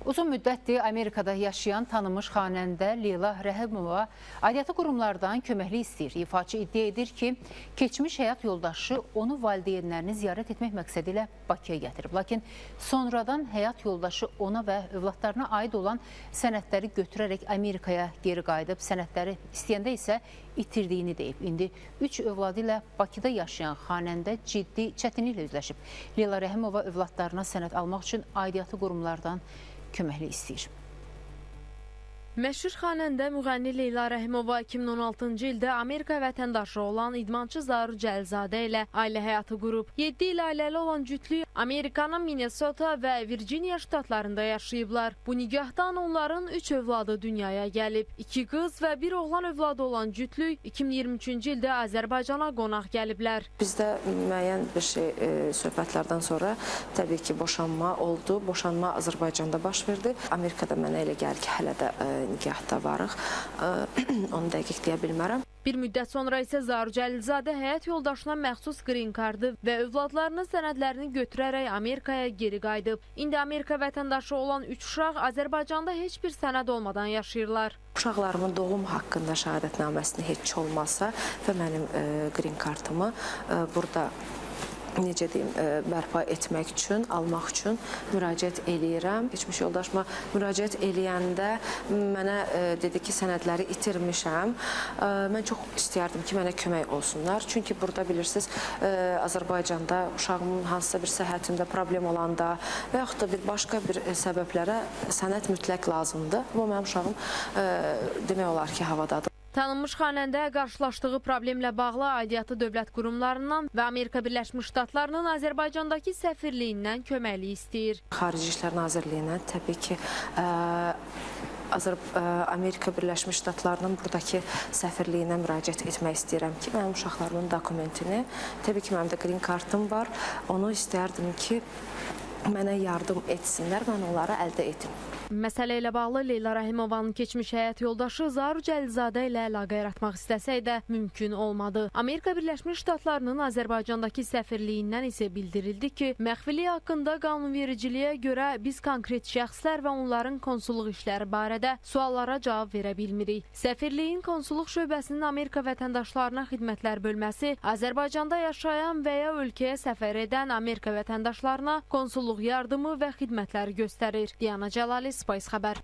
Uzun müddətdir Amerikada yaşayan tanınmış xanəndə Leyla Rəhimova aidiyyatı qurumlardan köməklik istəyir. İfaçı iddia edir ki, keçmiş həyat yoldaşı onu valideynlərini ziyarət etmək məqsədi ilə Bakıya gətirib. Lakin sonradan həyat yoldaşı ona və övladlarına aid olan sənədləri götürərək Amerikaya geri qayıdıb. Sənədləri istəyəndə isə itirdiyini deyib. İndi 3 övladı ilə Bakıda yaşayan xanəndə ciddi çətinliklə üzləşib. Leyla Rəhimova övladlarına sənəd almaq üçün aidiyyatı qurumlardan köməklik istəyir. Məşhur xanəndə müğənni Leyla Rəhimova 2016-cı ildə Amerika vətəndaşı olan idmançı Zaur Cəlizadə ilə ailə həyatı qurub. 7 il ailəli olan cütlük Amerikanın Minnesota və Virginia ştatlarında yaşayıblar. Bu nigahdan onların 3 övladı dünyaya gəlib. 2 qız və 1 oğlan övladı olan cütlük 2023-cü ildə Azərbaycana qonaq gəliblər. Bizdə müəyyən bir şey söhbətlərdən sonra təbii ki, boşanma oldu. Boşanma Azərbaycanda baş verdi. Amerikada mənə elə gəlir ki, hələ də nigahda varıq. Onu dəqiq deyə bilmərəm. Bir müddət sonra isə Zaur Cəlizadə həyat yoldaşına məxsus green kartı və övladlarının sənədlərini götürərək Amerikaya geri qayıdıb. İndi Amerika vətəndaşı olan 3 uşaq Azərbaycanda heç bir sənəd olmadan yaşayırlar. Uşaqlarımın doğum haqqında şəhadətnaməsini heç olmasa və mənim green kartımı burada necə deyim, bərpa etmək üçün, almaq üçün müraciət eləyirəm. Keçmiş yoldaşıma müraciət eləyəndə mənə dedi ki, sənədləri itirmişəm. Mən çox istəyərdim ki, mənə kömək olsunlar. Çünki burada bilirsiniz, Azərbaycanda uşağımın hansısa bir səhhətində problem olanda və yaxud da bir başqa bir səbəblərə sənəd mütləq lazımdır. Amma mənim uşağım demək olar ki, havadadır. Tanınmış xanəndə qarşılaşdığı problemlə bağlı aidiyyatı dövlət qurumlarından və Amerika Birləşmiş Ştatlarının Azərbaycandakı səfirliyindən köməklik istəyir. Xarici İşlər Nazirliyindən təbii ki, Amerika Birləşmiş Ştatlarının buradakı səfirliyinə müraciət etmək istəyirəm ki, mənim uşaqlarımın dokumentini, təbii ki, mənim də green kartım var, onu istərdim ki, mənə yardım etsinlər, mən onları əldə edim. Məsələ ilə bağlı Leyla Rəhimovanın keçmiş həyat yoldaşı Zaur Cəlizadə ilə əlaqə yaratmaq istəsək də mümkün olmadı. Amerika Birləşmiş Ştatlarının Azərbaycandakı səfirliyindən isə bildirildi ki, məxfilik haqqında qanunvericiliyə görə biz konkret şəxslər və onların konsulluq işləri barədə suallara cavab verə bilmirik. Səfirliyin konsulluq şöbəsinin Amerika vətəndaşlarına xidmətlər bölməsi Azərbaycanda yaşayan və ya ölkəyə səfər edən Amerika vətəndaşlarına konsulluq yardımı və xidmətləri göstərir. Diana Cəlali, Space Xəbər.